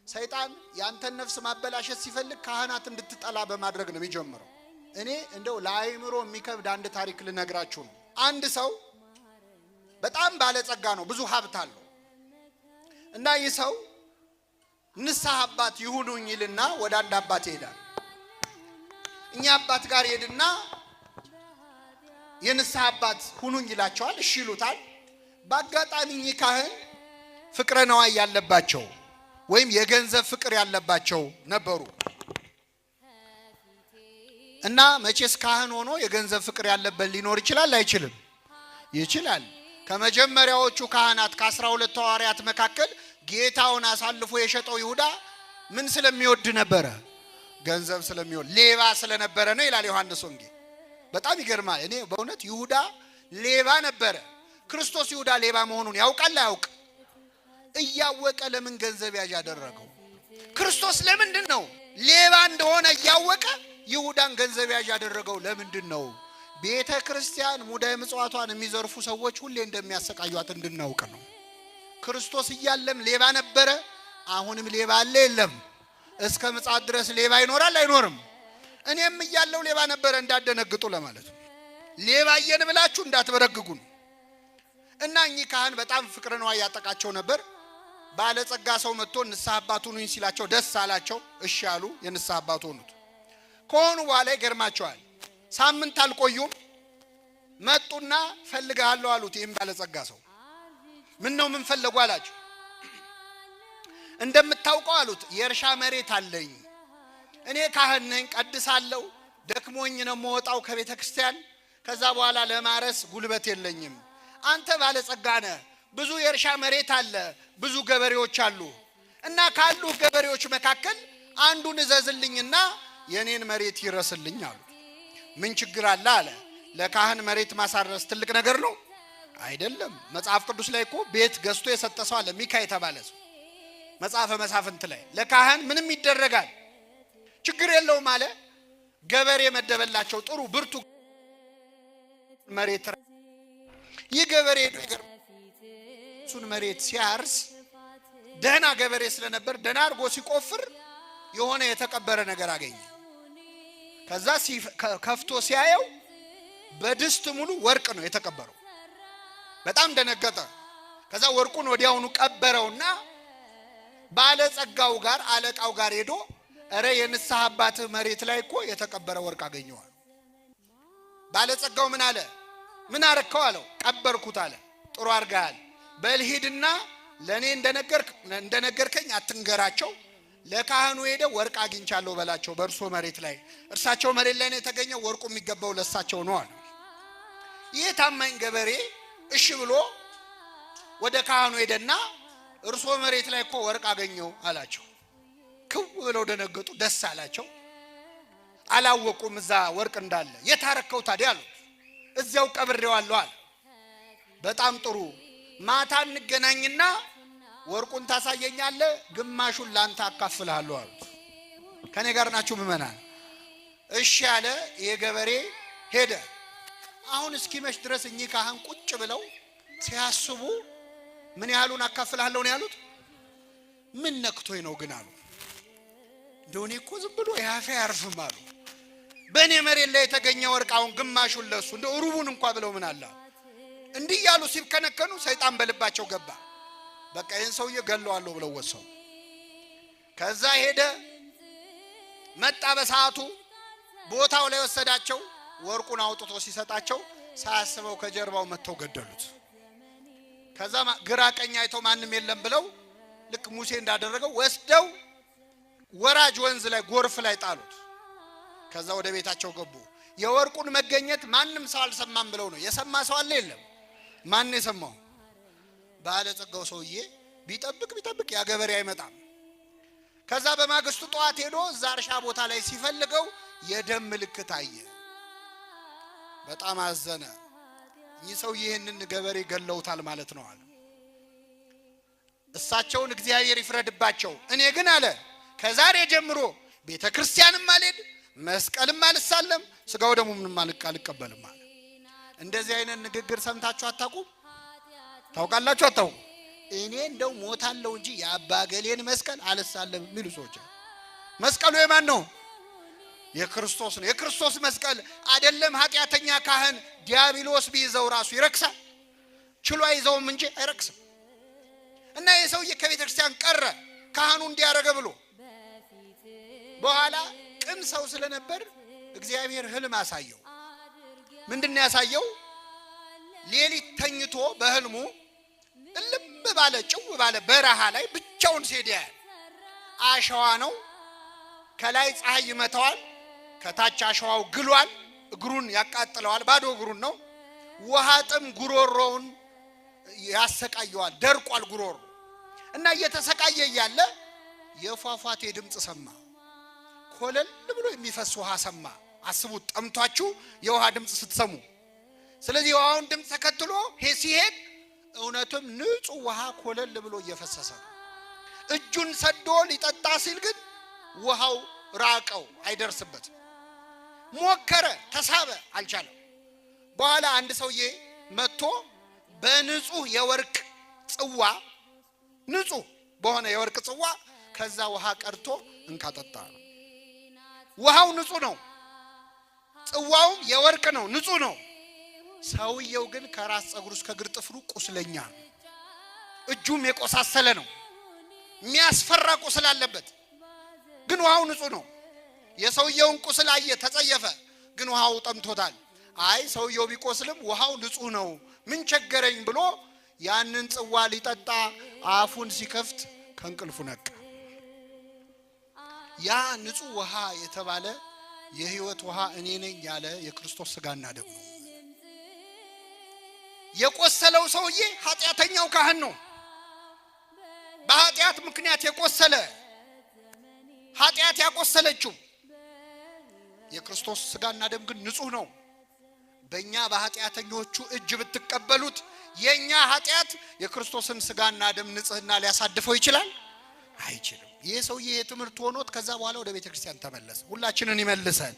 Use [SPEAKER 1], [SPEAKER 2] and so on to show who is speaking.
[SPEAKER 1] ሰይጣን ያንተን ነፍስ ማበላሸት ሲፈልግ ካህናት እንድትጠላ በማድረግ ነው የሚጀምረው። እኔ እንደው ለአእምሮ የሚከብድ አንድ ታሪክ ልነግራችሁ ነው። አንድ ሰው በጣም ባለጸጋ ነው፣ ብዙ ሀብት አለው እና ይህ ሰው ንስሐ አባት ይሁኑኝ ይልና ወደ አንድ አባት ይሄዳል። እኛ አባት ጋር ይሄድና የንስሐ አባት ሁኑኝ ይላቸዋል። እሺ ይሉታል። በአጋጣሚ እኚህ ካህን ፍቅረ ነዋይ ያለባቸው ወይም የገንዘብ ፍቅር ያለባቸው ነበሩ እና መቼስ ካህን ሆኖ የገንዘብ ፍቅር ያለበት ሊኖር ይችላል አይችልም? ይችላል። ከመጀመሪያዎቹ ካህናት ከ12 ሐዋርያት መካከል ጌታውን አሳልፎ የሸጠው ይሁዳ ምን ስለሚወድ ነበረ? ገንዘብ ስለሚወድ፣ ሌባ ስለነበረ ነው ይላል ዮሐንስ ወንጌል። በጣም ይገርማል። እኔ በእውነት ይሁዳ ሌባ ነበረ። ክርስቶስ ይሁዳ ሌባ መሆኑን ያውቃል አያውቅ? እያወቀ ለምን ገንዘብ ያዥ ያደረገው? ክርስቶስ ለምንድን ነው ሌባ እንደሆነ እያወቀ ይሁዳን ገንዘብ ያዥ ያደረገው ለምንድን ነው? ቤተ ክርስቲያን ሙዳየ ምጽዋቷን የሚዘርፉ ሰዎች ሁሌ እንደሚያሰቃዩት እንድናውቅ ነው። ክርስቶስ እያለም ሌባ ነበረ፣ አሁንም ሌባ አለ የለም? እስከ ምጽአት ድረስ ሌባ ይኖራል አይኖርም? እኔም እያለው ሌባ ነበረ፣ እንዳደነግጡ ለማለት ነው። ሌባ እየን ብላችሁ እንዳትበረግጉን። እና እኚህ ካህን በጣም ፍቅረ ነዋይ ያጠቃቸው ነበር። ባለጸጋ ሰው መጥቶ ንስሐ አባት ሁኑኝ ሲላቸው ደስ አላቸው። እሺ አሉ። የንስሐ አባት ሆኑት። ከሆኑ በኋላ ይገርማቸዋል። ሳምንት አልቆዩም። መጡና ፈልግሃለሁ አሉት። ይህም ባለጸጋ ሰው ምን ነው ምን ፈለጉ አላቸው። እንደምታውቀው አሉት የእርሻ መሬት አለኝ። እኔ ካህን ነኝ፣ ቀድሳለሁ። ደክሞኝ ነው የምወጣው ከቤተ ክርስቲያን። ከዛ በኋላ ለማረስ ጉልበት የለኝም። አንተ ባለጸጋ ነህ፣ ብዙ የእርሻ መሬት አለ፣ ብዙ ገበሬዎች አሉ እና ካሉ ገበሬዎች መካከል አንዱን እዘዝልኝና የኔን መሬት ይረስልኝ አሉት። ምን ችግር አለ አለ። ለካህን መሬት ማሳረስ ትልቅ ነገር ነው አይደለም። መጽሐፍ ቅዱስ ላይ እኮ ቤት ገዝቶ የሰጠ ሰው አለ፣ ሚካ የተባለ ሰው መጽሐፈ መሳፍንት ላይ ለካህን ምንም ይደረጋል፣ ችግር የለውም አለ። ገበሬ መደበላቸው፣ ጥሩ ብርቱ መሬት። ይህ ገበሬ ሄዶ እሱን መሬት ሲያርስ ደህና ገበሬ ስለነበር ደህና አድርጎ ሲቆፍር የሆነ የተቀበረ ነገር አገኘ። ከዛ ከፍቶ ሲያየው በድስት ሙሉ ወርቅ ነው የተቀበረው። በጣም ደነገጠ። ከዛ ወርቁን ወዲያውኑ ቀበረውና ባለጸጋው ጋር አለቃው ጋር ሄዶ እረ የንስሐ አባትህ መሬት ላይ እኮ የተቀበረ ወርቅ አገኘዋል። ባለጸጋው ምን አለ? ምን አረከው አለው። ቀበርኩት አለ። ጥሩ አድርገሃል። በል ሂድና ለእኔ እንደነገርከኝ አትንገራቸው። ለካህኑ ሄደ ወርቅ አግኝቻለሁ በላቸው በእርሶ መሬት ላይ፣ እርሳቸው መሬት ላይ ነው የተገኘው፣ ወርቁ የሚገባው ለእሳቸው ነው አለ። ይህ ታማኝ ገበሬ እሺ ብሎ ወደ ካህኑ ሄደና እርሶ መሬት ላይ እኮ ወርቅ አገኘው አላቸው። ክው ብለው ደነገጡ፣ ደስ አላቸው። አላወቁም እዛ ወርቅ እንዳለ። የታረከው ታዲያ አሉት። እዚያው ቀብሬዋለሁ አለ። በጣም ጥሩ፣ ማታ እንገናኝና ወርቁን ታሳየኛለህ፣ ግማሹን ላንተ አካፍልሃለሁ አሉት። ከኔ ጋር ናችሁ ምዕመናን? እሺ አለ። ይሄ ገበሬ ሄደ። አሁን እስኪመሽ ድረስ እኚህ ካህን ቁጭ ብለው ሲያስቡ ምን ያህሉን አካፍልሃለሁ ነው ያሉት? ምን ነክቶኝ ነው ግን አሉ። እንደው እኔ እኮ ዝም ብሎ ያፌ አያርፍም አሉ። በእኔ መሬት ላይ የተገኘ ወርቅ አሁን ግማሹን ለሱ እንደው ሩቡን እንኳ ብለው ምን አለ እንዲህ እያሉ ሲብከነከኑ ሰይጣን በልባቸው ገባ። በቃ ይህን ሰውዬ ገለዋለሁ ብለው ወሰኑ። ከዛ ሄደ መጣ። በሰዓቱ ቦታው ላይ ወሰዳቸው። ወርቁን አውጥቶ ሲሰጣቸው ሳያስበው ከጀርባው መጥተው ገደሉት። ከዛ ግራ ቀኝ አይተው ማንም የለም ብለው ልክ ሙሴ እንዳደረገው ወስደው ወራጅ ወንዝ ላይ ጎርፍ ላይ ጣሉት። ከዛ ወደ ቤታቸው ገቡ። የወርቁን መገኘት ማንም ሰው አልሰማም ብለው ነው። የሰማ ሰው አለ? የለም። ማን የሰማው? ባለጸጋው ሰውዬ ቢጠብቅ ቢጠብቅ ያ ገበሬ አይመጣም። ከዛ በማግስቱ ጠዋት ሄዶ እዛ እርሻ ቦታ ላይ ሲፈልገው የደም ምልክት አየ። በጣም አዘነ። እኚህ ሰውዬ ይህንን ገበሬ ገለውታል ማለት ነው አለ። እሳቸውን እግዚአብሔር ይፍረድባቸው። እኔ ግን አለ ከዛሬ ጀምሮ ቤተ ክርስቲያንም አልሄድ፣ መስቀልም አልሳለም፣ ስጋው ደግሞ ምንም አልቀበልም አለ። እንደዚህ አይነት ንግግር ሰምታችሁ አታውቁም? ታውቃላችሁ? አታውቁም? እኔ እንደው ሞታለሁ እንጂ የአባ ገሌን መስቀል አልሳለም የሚሉ ሰዎች አሉ። መስቀሉ የማን ነው? የክርስቶስ ነው። የክርስቶስ መስቀል አይደለም ኃጢአተኛ ካህን ዲያብሎስ ቢይዘው ራሱ ይረክሳል። ችሎ አይዘውም እንጂ አይረክስም። እና ይህ ሰውዬ ከቤተ ክርስቲያን ቀረ ካህኑ እንዲያረገ ብሎ። በኋላ ቅን ሰው ስለነበር እግዚአብሔር ህልም አሳየው። ምንድን ነው ያሳየው? ሌሊት ተኝቶ በህልሙ እልም ባለ ጭው ባለ በረሃ ላይ ብቻውን ሲሄድ ያያል። አሸዋ ነው። ከላይ ፀሐይ ይመታዋል፣ ከታች አሸዋው ግሏል፣ እግሩን ያቃጥለዋል። ባዶ እግሩን ነው። ውሃ ጥም ጉሮሮውን ያሰቃየዋል። ደርቋል ጉሮሮ እና እየተሰቃየ እያለ የፏፏቴ ድምፅ ሰማ። ኮለል ብሎ የሚፈስ ውሃ ሰማ። አስቡት፣ ጠምቷችሁ የውሃ ድምፅ ስትሰሙ። ስለዚህ የውሃውን ድምፅ ተከትሎ ሲሄድ እውነትም ንጹሕ ውሃ ኮለል ብሎ እየፈሰሰ ነው። እጁን ሰዶ ሊጠጣ ሲል ግን ውሃው ራቀው፣ አይደርስበትም። ሞከረ፣ ተሳበ፣ አልቻለም። በኋላ አንድ ሰውዬ መጥቶ በንጹህ የወርቅ ጽዋ፣ ንጹህ በሆነ የወርቅ ጽዋ ከዛ ውሃ ቀድቶ እንካ ጠጣ ነው። ውሃው ንጹህ ነው፣ ጽዋውም የወርቅ ነው፣ ንጹህ ነው። ሰውየው ግን ከራስ ፀጉሩ እስከ እግር ጥፍሩ ቁስለኛ ነው። እጁም የቆሳሰለ ነው። የሚያስፈራ ቁስል አለበት። ግን ውሃው ንጹህ ነው። የሰውየውን ቁስል አየ፣ ተጸየፈ። ግን ውሃው ጠምቶታል። አይ ሰውየው ቢቆስልም ውሃው ንጹህ ነው፣ ምን ቸገረኝ ብሎ ያንን ጽዋ ሊጠጣ አፉን ሲከፍት ከእንቅልፉ ነቃ። ያ ንጹህ ውሃ የተባለ የሕይወት ውሃ እኔ ነኝ ያለ የክርስቶስ ሥጋና ደም ነው። የቆሰለው ሰውዬ ኃጢአተኛው ካህን ነው። በኃጢአት ምክንያት የቆሰለ፣ ኃጢአት ያቆሰለችው። የክርስቶስ ሥጋና ደም ግን ንጹህ ነው። በእኛ በኃጢአተኞቹ እጅ ብትቀበሉት የእኛ ኃጢአት የክርስቶስን ሥጋና ደም ንጽህና ሊያሳድፈው ይችላል? አይችልም። ይህ ሰውዬ የትምህርት ሆኖት ከዛ በኋላ ወደ ቤተ ክርስቲያን ተመለሰ። ሁላችንን ይመልሰን።